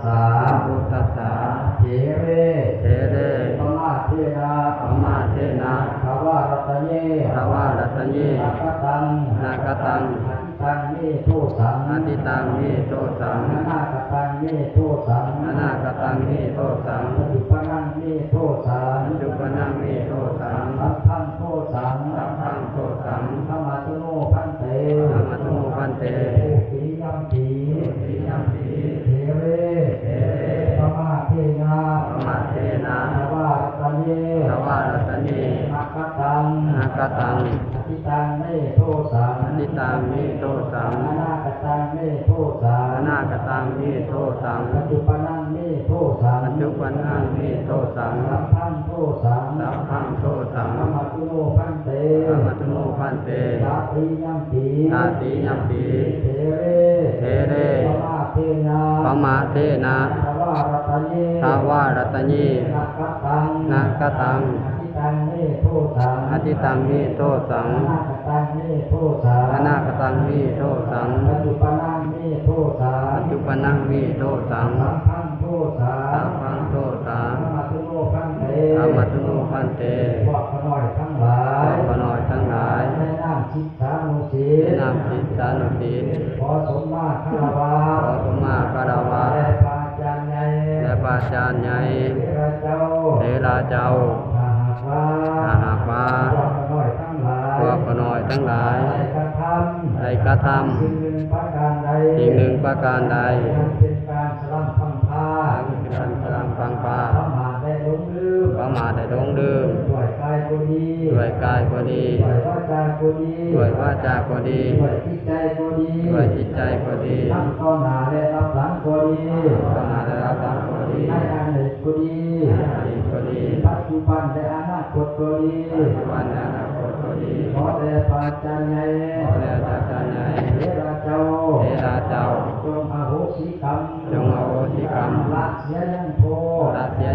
ສາ ພຸດທັດສະ ເຖເຣ ເຖເຣ ປະມາເທນະ ປະມາເທນະ ທະວາລັດຕະເຍ ທະວາລັດຕະເຍ ນະຄະຕັງ ນະຄະຕັງ ອະຕິຕັງເມໂທສັງ ອະຕິຕັງເມໂທສັງ ອະນາຄະຕັງເມໂທສັງ ອະນາຄະຕັງເມໂທສັງ ປັດຈຸປະນັງເມໂທສັງ ປັດຈຸປະນັງເມໂທສັງ ສັບພັງໂທສັງ ສັບພັງໂທສັງ ຄະມາຕຸໂນພັນເຕ ຄະມາຕຸໂນພັນເຕ ທຸຕິຍມ ຕິ ເຖເຣ ປະມາເທນະ ປະມາເທນະ ທະວາລັດຕະເຍ ທະວາລັດຕະເຍ ນະຄະຕັງ ນະຄະຕັງ ອະຕິຕັງເມໂທສັງ ອະຕິຕັງເມໂທສັງ ອະນາຄະຕັງເມໂທສັງ ອະນາຄະຕັງເມໂທສັງ ປັດຈຸປະນັງເມໂທສັງ ປັດຈຸປະນັງເມໂທສັງ ສັບພັງໂທສັງ ສັບພັງໂທສັງ ຄະມາຕຸໂນພັນເຕ ຄະມາຕຸໂນພັນເຕ ຕະຕິຍມ ຕິ ຕະຕິຍມ ຕິ ເຖເຣ ເຖເຣ ປະມາເທນະ ປະມາເທນະ ທະວາລັດຕະເຍ ທະວາລັດຕະເຍ ນະຄະຕັງ ນະຄະຕັງ ອະຕິຕັງເມໂທສັງ ອະຕິຕັງເມໂທສັງ ອະນາຄະຕັງເມໂທສັງ ອະນາຄະຕັງເມໂທສັງ ປັດຈຸປະນັງເມໂທສັງ ປັດຈຸປະນັງເມໂທສັງ ສັບພັງໂທສັງ ສັບພັງໂທສັງ ຄະມາຕຸໂນພັນເຕ ຄະມາຕຸໂນພັນເຕ ພວກຂ້ານ້ອຍທັງຫຼາຍ ພວກຂ້ານ້ອຍທັງຫຼາຍ ໃນນາມສິດ ສານຸສິດ ໃນນາມສິດສານຸສິດ ຂໍສົມມາຄາລະວະ ຂໍສົມມາຄາລະວະ ແດ່ພະອາຈານໃຫຍ່ ແດ່ພະອາຈານໃຫຍ່ ເຖລະເຈົ້າ ເຖລະເຈົ້າ ຖ້າຫາກວ່າ ຖ້າຫາກວ່າ ພວກຂ້ານ້ອຍທັງຫຼາຍ ພວກຂ້ານ້ອຍທັງຫຼາຍ ໄດ້ກະທຳ ໄດ້ກະທຳ ສິ່ງໜຶ່ງປະການໃດ ສິ່ງໜຶ່ງປະການໃດ ອັນເປັນການສະລຳພັງພາ ອັນເປັນການສະລຳພັງພາ ປະໝາດແລະຫຼົງລືມ ປະໝາດແລະຫຼົງລືມ ດ້ວຍກາຍກໍດີ ດ້ວຍກາຍກໍດີ ດ້ວຍວາຈາກໍດີ ດ້ວຍວາຈາກໍດີ ດ້ວຍຈິດໃຈກໍດີ ດ້ວຍຈິດໃຈກໍດີ ທັງຕໍ່ໜ້າແລະຮັບຫຼັງກໍດີ ຕໍ່ໜ້າແລະຮັບຫຼັງກໍດີ ໃນອະດີດກໍດີ ໃນອະດີດກໍດີ ປັດຈຸບັນແລະອະນາຄົດກໍດີ ປັດຈຸບັນແລະອະນາຄົດກໍດີ ຂໍແດ່ພະອາຈານໃຫຍ່ ຂໍແດ່ພະອາຈານໃຫຍ່ ເຖລະເຈົ້າ ເຖລະເຈົ້າ ຈົ່ງອະໂຫສິກຳ ຈົ່ງອະໂຫສິກຳ ລະເສຍຍັງໂທດ ລະເສຍ